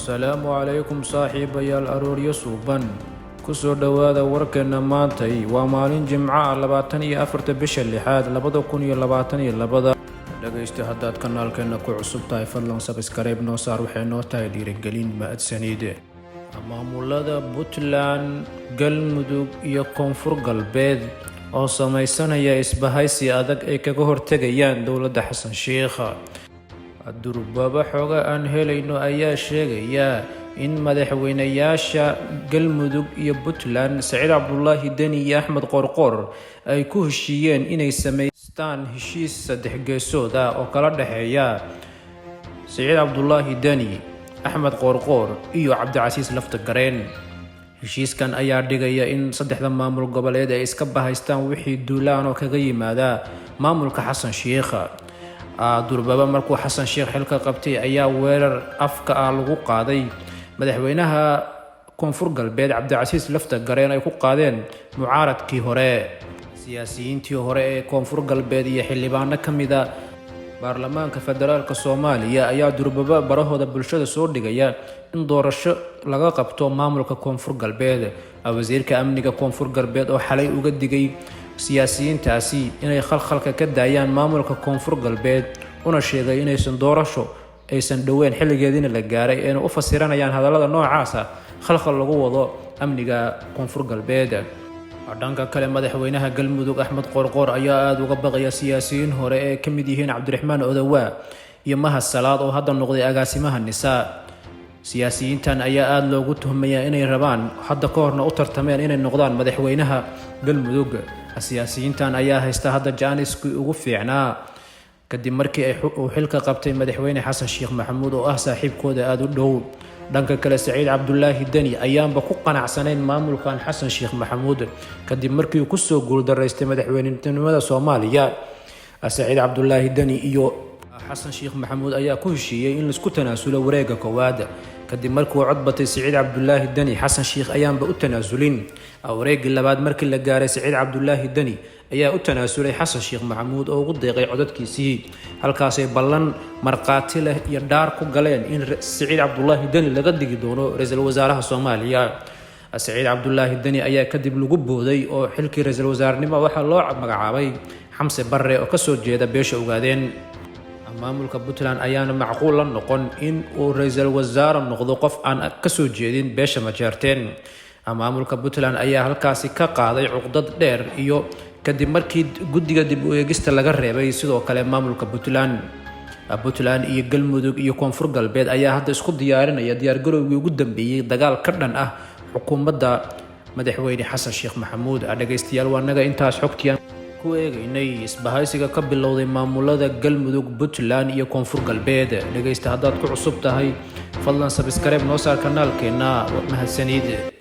Asalaamu calaykum saaxiibayaal, arooryo suuban. Kusoo dhowaada warkeena maantay. Waa maalin Jimco ah, 24-ta bisha lixaad 2022. Dhegaysta, haddaad kanaalkeena ku cusub tahay, fadlan subscribe noo saar, waxay noo tahay dhiirigelin. Mahadsanid. Maamulada Puntland, Galmudug iyo Koonfur Galbeed oo samaysanaya isbahaysi adag ay kaga hortegayaan dowladda Xasan Sheikh. Durbaba xoga aan helayno ayaa sheegaya in madaxweynayaasha Galmudug iyo Puntland, Saciid Cabdulaahi Deni iyo Axmed Qorqor, ay ku heshiiyeen inay samaystaan heshiis saddex geesood ah oo kala dhexeeya Saciid Cabdulaahi Deni, Axmed Qoorqoor iyo Cabdicasiis Laftagareen. Heshiiskan ayaa dhigaya in saddexda maamul goboleed ay iska bahaystaan wixii duulaan oo kaga yimaada maamulka Xasan Sheikh. Durbaba markuu Xasan Sheikh xilka qabtay ayaa weerar afka ah lagu qaaday madaxweynaha Koonfur Galbeed Cabdicasiis Laftagareen, ay ku qaadeen mucaaradkii hore, siyaasiyiintii hore ee Koonfur Galbeed iyo xildhibaano ka mida baarlamaanka federaalka Soomaaliya ayaa durbaba barahooda bulshada soo dhigaya in doorasho laga qabto maamulka Koonfur Galbeed. Wasiirka amniga Koonfur Galbeed oo xalay uga digay siyaasiyiintaasi inay khalkhalka ka daayaan maamulka Koonfur Galbeed, una sheegay inaysan doorasho aysan dhoweyn, xilligeediina la gaaray, ayna u fasiranayaan hadallada noocaasa khalkhal lagu wado amniga Koonfur Galbeed. Dhanka kale, madaxweynaha Galmudug Axmed Qorqoor ayaa aada uga baqaya siyaasiyiin hore ee ka mid yihiin Cabdiraxmaan Odawaa iyo Mahad Salaad oo hadda noqday agaasimaha Nisaa. Siyaasiyiintan ayaa aada loogu tuhmayaa inay rabaan, hadda ka horna u tartameen, inay noqdaan madaxweynaha Galmudug. Siyaasiyiintan ayaa haysta hadda jaaniskii ugu fiicnaa kadib markii uu xilka qabtay madaxweyne Xasan Sheekh Maxamuud oo ah saaxiibkooda aada u dhow. Dhanka kale, Saciid Cabdulaahi Deni ayaanba ku qanacsanayn maamulkan Xasan Sheekh Maxamuud kadib markii uu kusoo guuldaraystay madaxweynenimada Soomaaliya. Saciid Cabdulaahi Deni iyo Xasan Sheekh Maxamuud ayaa ku heshiiyey in laisku tanaasulo wareega koowaad. Kadib markuu cod batay Saciid Cabdulaahi Deni, Xasan Sheekh ayaanba u tanaasulin. Wareegii labaad markii la gaaray, Saciid Cabdulaahi Deni ayaa u tanaasulay Xasan Sheekh Maxamuud oo ugu deeqay codadkiisii. Halkaasay ballan markhaati leh iyo dhaar ku galeen in Saciid Cabdulaahi Deni laga digi doono ra-iisul wasaaraha Soomaaliya. Saciid Cabdulaahi Deni ayaa kadib lagu booday oo xilkii ra-iisul wasaarenimo waxaa loo magacaabay Xamse Barre oo kasoo jeeda beesha Ogaadeen. Maamulka Puntland ayaana macquul la noqon in uu ra-iisul wasaare noqdo qof aan kasoo jeedin beesha Majeerteen. Maamulka Puntland ayaa halkaasi ka qaaday cuqdad dheer iyo kadib markii guddiga dib u eegista laga reebay. Sidoo kale, maamulka Puntland iyo Galmudug iyo Koonfur Galbeed ayaa hadda isku diyaarinaya diyaargarowgii ugu dambeeyey dagaal ka dhan ah xukuumadda madaxweyne Xasan Sheekh Maxamuud. Dhegaystayaal, waa naga intaas xogtiaan ku eegaynay isbahaysiga ka bilowday maamulada Galmudug, Puntland iyo Koonfur Galbeed. Dhegaysta, haddaad ku cusub tahay, fadlan subscribe noo saar kanaalkeenna. Mahadsanid.